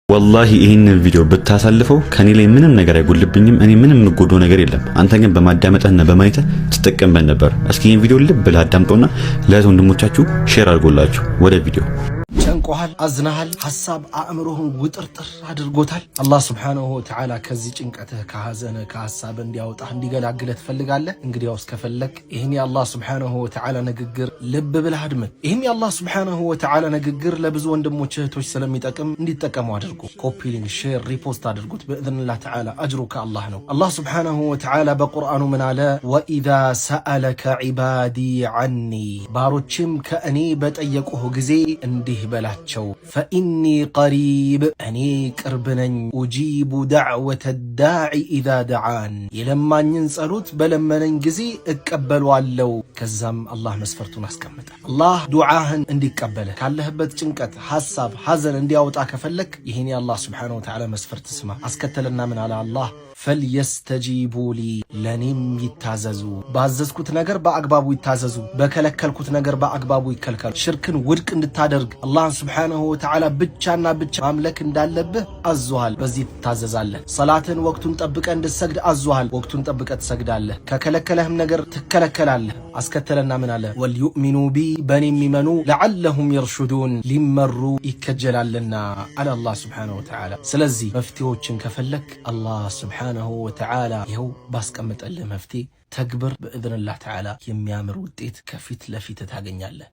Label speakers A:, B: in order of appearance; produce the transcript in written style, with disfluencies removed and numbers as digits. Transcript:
A: ወላሂ ይህንን ቪዲዮ ብታሳልፈው ከኔ ላይ ምንም ነገር አይጎልብኝም። እኔ ምንም የምጎደው ነገር የለም። አንተ ግን በማዳመጥህና በማየትህ ትጠቀምበት ነበር። እስኪ ይህን ቪዲዮ ልብ ብለህ አዳምጠውና ለእህት ወንድሞቻችሁ share አድርጎላችሁ ወደ ቪዲዮ።
B: ጨንቆሃል፣ አዝነሃል፣ ሐሳብ አእምሮህን ውጥርጥር አድርጎታል። አላህ ስብሓነሁ ወተዓላ ከዚህ ጭንቀትህ፣ ከሐዘንህ፣ ከሐሳብህ እንዲያወጣህ እንዲገላግልህ ትፈልጋለህ? እንግዲያውስ ከፈለግ ይህን የአላህ ስብሓነሁ ወተዓላ ንግግር ልብ ብለህ አድምጥ። ይህም የአላህ ስብሓነሁ ወተዓላ ንግግር ለብዙ ወንድሞች እህቶች ስለሚጠቅም እንዲጠቀሙ አድርጉ። Copy link፣ share፣ repost አድርጉት። ብኢዝኒላህ ተዓላ አጅሩ ከአላህ ነው። አላህ ስብሓነሁ ወተዓላ በቁርአኑ ምን አለ? وإذا سألك عبادي عني፣ ባሮችም ከእኔ በጠየቁህ ጊዜ እንዲህ በላቸው፣ فإني قريب፣ እኔ ቅርብ ነኝ። أجيب دعوة الداع إذا دعان፣ የለማኝን ጸሎት በለመነኝ ጊዜ እቀበሏለሁ። ከዛም አላህ መስፈርቱን አስቀምጠ። አላህ ዱዓህን እንዲቀበልህ ካለህበት ጭንቀት፣ ሐሳብ፣ ሐዘን እንዲያወጣ ከፈለክ ይህን የአላህ ስብሓነሁ ወተዓላ መስፈርት ስማ። አስከተለና ምን አለ አላህ? فليستجيبوا لي፣ ለእኔም ይታዘዙ። ባዘዝኩት ነገር በአግባቡ ይታዘዙ፣ በከለከልኩት ነገር በአግባቡ ይከልከሉ። ሽርክን ውድቅ እንድታደርግ አላህን ስብሓነሁ ወተዓላ ብቻና ብቻ ማምለክ እንዳለብህ አዞሃል። በዚህ ትታዘዛለህ። ሰላትን ወቅቱን ጠብቀህ እንድትሰግድ አዞሃል። ወቅቱን ጠብቀህ ትሰግዳለህ። ከከለከለህም ነገር ትከለከላለህ። አስከተለና ምን አለ? وليؤمنوا بي፣ በእኔ የሚመኑ፣ لعلهم يرشدون፣ ሊመሩ ይከጀላልና አለ አላህ ስብሓነሁ ወተዓላ። ስለዚህ መፍትሄዎችን ከፈለክ አላህ ስብሓነሁ ወተዓላ ይኸው ባስቀመጠልህ መፍትሄ ተግብር። ብኢዝኒላህ ተዓላ የሚያምር ውጤት ከፊት ለፊት ታገኛለህ።